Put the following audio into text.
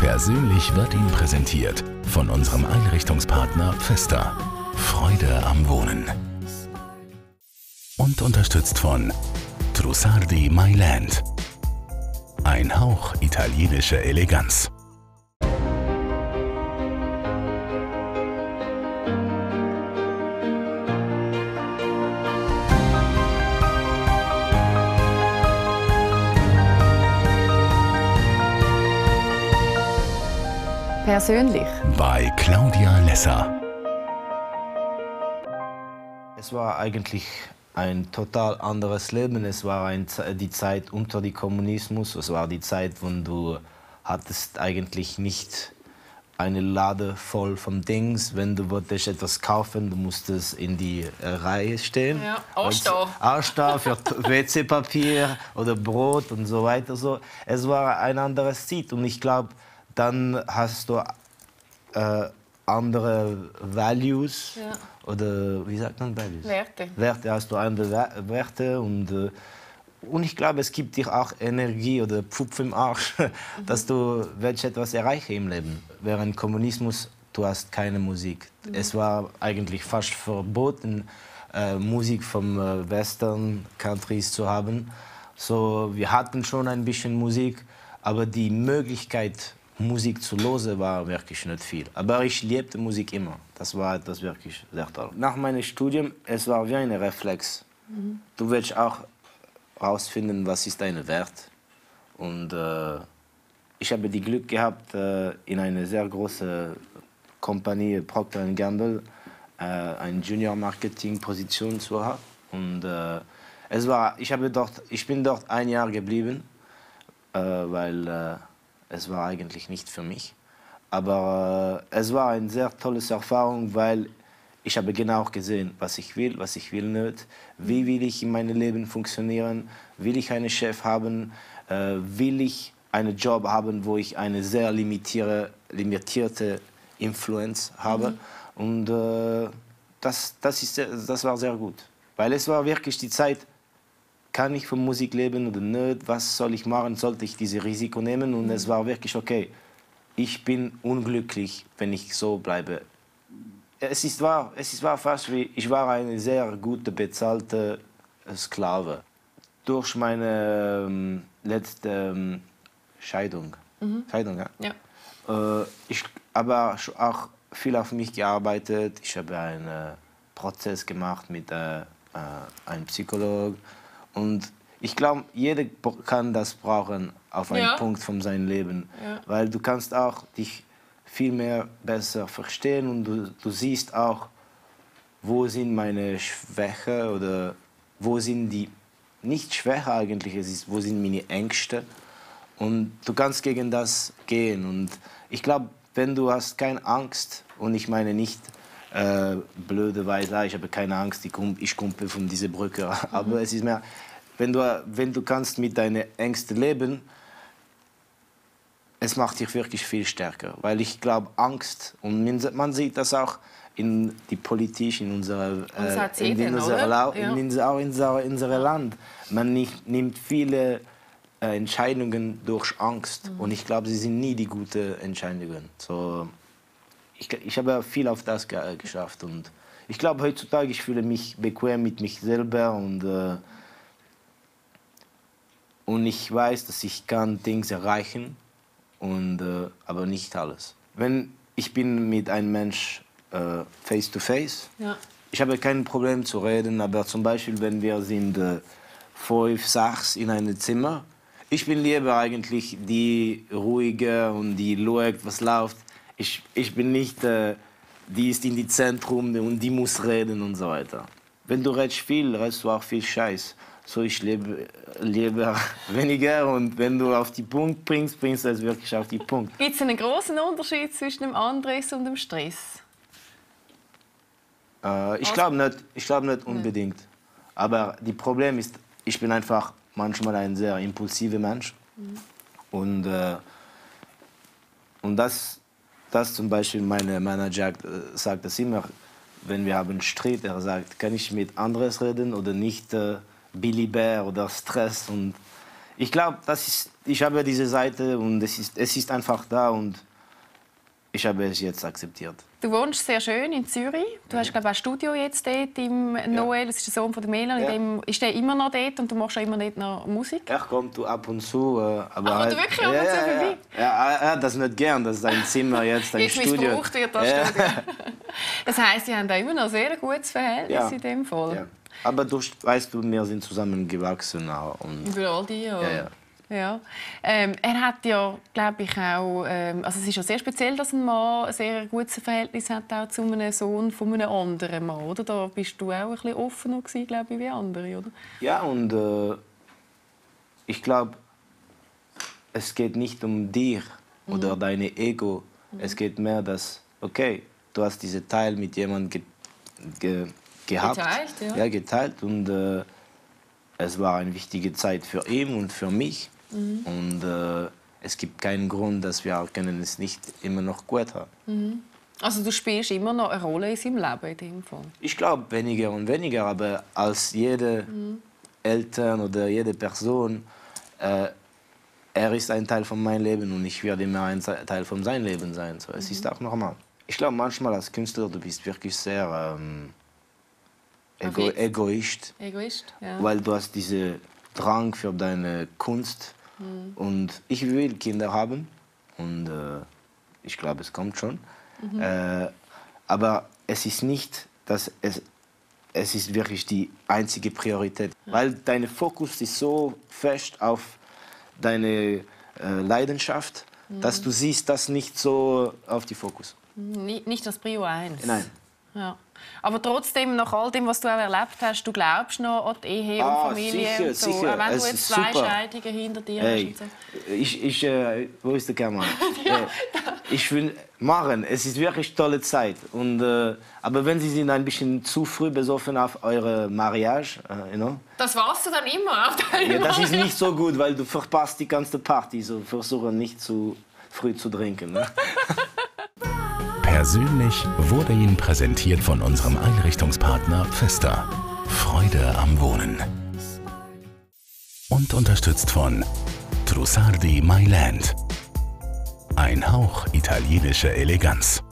Persönlich wird Ihnen präsentiert von unserem Einrichtungspartner Pfister. Freude am Wohnen. Und unterstützt von Trussardi Mailand. Ein Hauch italienische Eleganz. Persönlich. Bei Claudia Lesser. Es war eigentlich ein total anderes Leben. Es war die Zeit unter dem Kommunismus. Es war die Zeit, wo du hattest eigentlich nicht eine Lade voll von Dings. Wenn du wolltest etwas kaufen, du musstest in die Reihe stehen. Ja, Ausstehen für WC-Papier oder Brot und so weiter. So. Es war ein anderes Zeit und ich glaube, dann hast du andere Values, ja. Oder wie sagt man Values? Werte hast du andere Werte und ich glaube, es gibt dir auch Energie oder Pfupf im Arsch, dass du etwas erreichen im Leben. Während Kommunismus, du hast keine Musik. Es war eigentlich fast verboten, Musik vom Western Countries zu haben. So, wir hatten schon ein bisschen Musik, aber die Möglichkeit, Musik zu hören, war wirklich nicht viel. Aber ich liebte Musik immer. Das war etwas wirklich sehr toll. Nach meinem Studium, es war wie ein Reflex. Du willst auch herausfinden, was ist dein Wert. Und ich habe die Glück gehabt, in einer sehr großen Kompanie, Procter & Gamble, eine Junior-Marketing-Position zu haben. Und ich bin dort ein Jahr geblieben, weil es war eigentlich nicht für mich. Aber es war eine sehr tolle Erfahrung, weil ich habe genau gesehen, was ich will nicht. Wie will ich in meinem Leben funktionieren? Will ich einen Chef haben? Will ich einen Job haben, wo ich eine sehr limitierte Influence habe? Und das war sehr gut. Weil es war wirklich die Zeit, kann ich von Musik leben oder nicht? Was soll ich machen? Sollte ich dieses Risiko nehmen? Und es war wirklich okay. Ich bin unglücklich, wenn ich so bleibe. Es ist wahr fast wie, ich war eine sehr gute, bezahlte Sklave. Durch meine letzte Scheidung. Scheidung, ja? Ja. Ich habe auch viel auf mich gearbeitet. Ich habe einen Prozess gemacht mit einem Psychologen. Und ich glaube, jeder kann das brauchen auf einen Punkt von seinem Leben. Ja. Weil du kannst auch dich viel mehr besser verstehen und du siehst auch, wo sind meine Schwächen oder wo sind die, nicht Schwäche eigentlich, es ist, wo sind meine Ängste. Und du kannst gegen das gehen. Und ich glaube, wenn du hast keine Angst, und ich meine nicht blöderweise, ich habe keine Angst, ich kumpel von dieser Brücke. Aber es ist mehr, wenn du kannst mit deinen Ängsten leben, es macht dich wirklich viel stärker. Weil ich glaube, Angst, und man sieht das auch in die Politik, in unserem Land. Man nimmt viele Entscheidungen durch Angst. Und ich glaube, sie sind nie die guten Entscheidungen. So, ich habe viel auf das geschafft. Und ich glaube, heutzutage ich fühle mich bequem mit mich selber und ich weiß, dass ich kann Dinge erreichen aber nicht alles. Wenn ich bin mit einem Mensch face to face, ich habe kein Problem zu reden, aber zum Beispiel, wenn wir sind 5, 6 in einem Zimmer, ich bin lieber eigentlich die ruhige und die schaut, was läuft. Ich bin nicht die ist in die Zentrum und die muss reden und so weiter. Wenn du redest viel, redest du auch viel Scheiß. So, ich lebe lieber weniger und wenn du auf den Punkt bringst, bringst du es wirklich auf den Punkt. Gibt es einen großen Unterschied zwischen dem Andres und dem Stress? Ich glaube nicht unbedingt. Aber das Problem ist, ich bin einfach manchmal ein sehr impulsiver Mensch. Und das zum Beispiel, mein Manager sagt das immer, wenn wir haben Streit, er sagt, kann ich mit Andres reden oder nicht Billy Bear oder Stress. Und Ich glaube, ich habe diese Seite und es ist einfach da und ich habe es jetzt akzeptiert. Du wohnst sehr schön in Zürich. Du hast, glaube ich, ein Studio jetzt dort im Noel. Das ist der Sohn von der Melanie. Ja. Ist der immer noch dort und du machst auch immer dort noch Musik? Er kommt ab und zu, aber Kommt er wirklich ab und zu vorbei? Er hat das nicht gern, dass sein Zimmer jetzt ein Jetzt Studio... missbraucht wird das Studio. Das heisst, sie haben da immer noch ein sehr gutes Verhältnis in dem Fall. Ja. Aber weißt du, wir sind zusammengewachsen. Und Über all die Jahre. Ja. Ja. Er hat ja, glaube ich, auch... also es ist ja sehr speziell, dass ein Mann ein sehr gutes Verhältnis hat auch zu einem Sohn von einem anderen Mann, oder? Da bist du auch ein bisschen offener gewesen, glaube ich, wie andere, oder? Ja, und ich glaube, es geht nicht um dich oder deine Ego. Es geht mehr, dass, okay, du hast diesen Teil mit jemandem gehabt. Geteilt, ja. Ja, geteilt. Und es war eine wichtige Zeit für ihn und für mich. Und es gibt keinen Grund, dass wir können es nicht immer noch gut haben. Also du spielst immer noch eine Rolle in seinem Leben in dem Fall? Ich glaube weniger und weniger, aber als jede Eltern oder jede Person, er ist ein Teil von meinem Leben und ich werde immer ein Teil von seinem Leben sein. So, es ist auch normal. Ich glaube manchmal als Künstler, du bist wirklich sehr Egoist, ja. weil du hast diesen Drang für deine Kunst. Und ich will Kinder haben und ich glaube, es kommt schon. Aber es ist nicht, dass es ist wirklich die einzige Priorität, weil dein Fokus ist so fest auf deine Leidenschaft, dass du siehst das nicht so auf die Fokus. Nicht das Prio 1? Nein. Ja. Aber trotzdem, nach all dem, was du auch erlebt hast, du glaubst noch an die Ehe und Familie sicher, und so, sicher. auch wenn Es du ist jetzt zwei super. Scheidungen hinter dir Hey, hast. Und so. wo ist der Kamera? Ich will machen. Es ist wirklich eine tolle Zeit. Und, aber wenn Sie sind ein bisschen zu früh besoffen auf eure Mariage, Das warst du dann immer auf deine das ist nicht so gut, weil du verpasst die ganze Party. So versuche nicht zu früh zu trinken. Ne? Persönlich wurde Ihnen präsentiert von unserem Einrichtungspartner Festa. Freude am Wohnen. Und unterstützt von Trussardi My Land. Ein Hauch italienischer Eleganz.